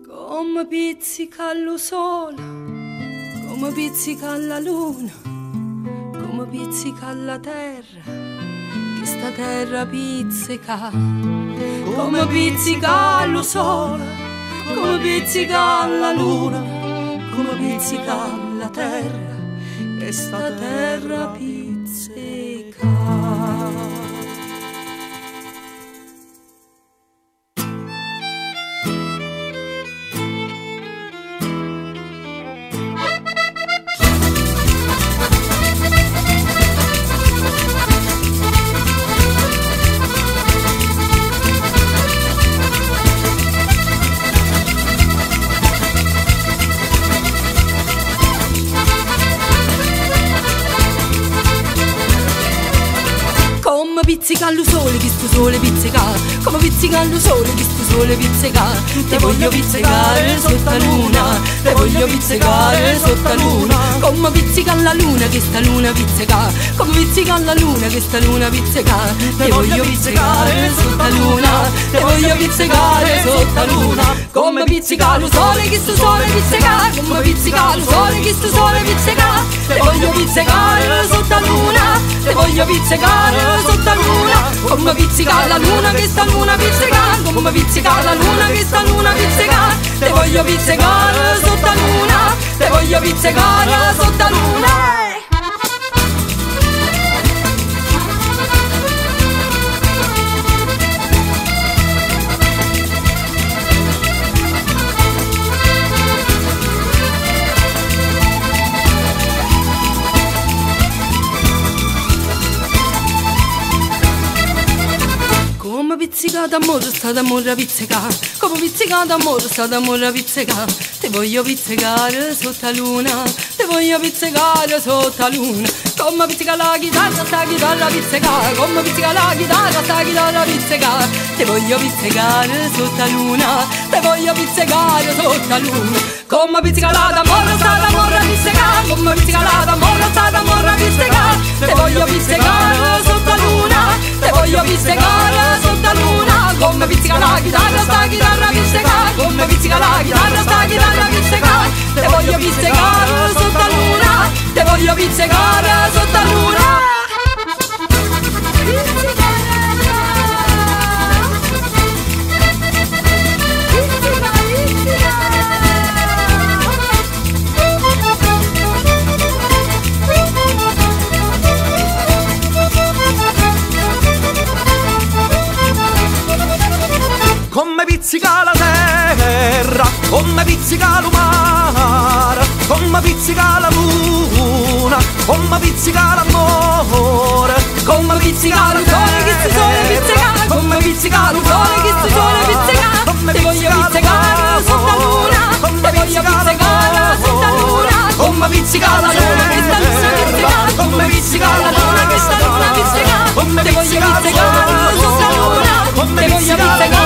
Come pizzica lo sole, come pizzica la luna, come pizzica la terra, che sta terra pizzica. Come pizzica lo sole, come pizzica la luna, come pizzica la terra, che sta terra pizzica. Come pizzica lo sole, che sto sole pizzica. Come pizzica lo sole, che sto sole pizzica. Te voglio pizzicare sotto la luna, te voglio pizzicare sotto la luna. Come pizzica la luna, che sta luna pizzica. Come pizzica la luna, che sta luna pizzica. Te voglio pizzicare sotto la luna, te voglio pizzicare sotto la luna. Come pizzica lo sole, che sto sole pizzica. Come pizzica lo sole, che sto sole pizzica. Te voglio pizzicare sotto la luna, te voglio pizzicare sotto la luna. Come pizzica la luna, che sta luna pizzica. Come pizzica la luna, che sta luna pizzica. Te voglio pizzicare sotto la luna, te voglio pizzicare sotto la luna. Come pizzica d'amore, sta d'amore pizzica. Come pizzica d'amore, sta d'amore pizzica. Te voglio pizzicare sotto la luna, te voglio pizzicare sotto la luna. Come pizzica la chitarra, sta chitarra pizzica. Come pizzica la chitarra, sta chitarra pizzica. Te voglio pizzicare sotto la luna, te voglio pizzicare sotto la luna. Come pizzica la d'amore, sta d'amore pizzica. Come pizzica la d'amore, sta d'amore pizzica. Te voglio pizzicare sotto la luna, te voglio pizzicare sotto la luna. Come pizzica la chitarra, sta chitarra pizzica. Come pizzica la chitarra, sta chitarra pizzica. Te voglio pizzicare sotto la luna, te voglio pizzicare sotto la luna. Pizzica, pizzica. Come pizzica la terra, come pizzica il mare, come pizzica la luna, come pizzica l'amore, Come pizzica lo sole, che sto sole pizzica. Come pizzica lo sole, che sto sole pizzica. Te voglio pizzicare sotto la luna, te voglio pizzicare sotto la luna. Come pizzica la luna, che sta luna pizzica. Come pizzica la luna, che sta luna pizzica. Come Te voglio pizzicare sotto la luna, Come te voglio pizzica la pizzicare.